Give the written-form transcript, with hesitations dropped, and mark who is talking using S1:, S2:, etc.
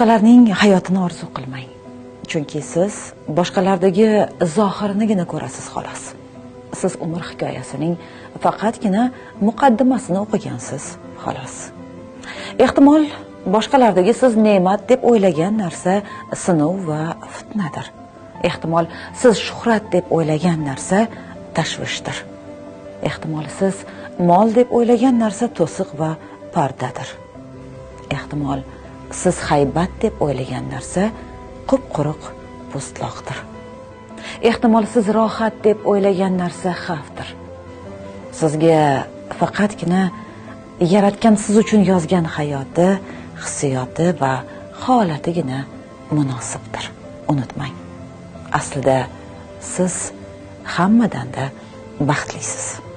S1: Boshqalarning hayotini orzu qilmang, chunki siz boshqalardagi zohirinigina ko'rasiz, xolos. Siz umr hikoyasining faqatgina muqaddimasini o'qigansiz, xolos. Ehtimol, boshqalardagi siz ne'mat deb o'ylagan narsa sinov va fitnadir. Ehtimol, siz shuhrat deb o'ylagan narsa tashvishdir. Ehtimol, siz mol deb o'ylagan narsa to'siq va pardadir. Ehtimol, siz haybat deb o'ylagan narsa qup-quruq po'stloqdir. Ehtimol, siz rohat deb o'ylagan narsa xavfdir. Sizga faqatgina yaratgan siz uchun yozgan hayoti, hissiyoti va holatigina munosibdir. Unutmang, aslida siz hammadanda baxtlisiz.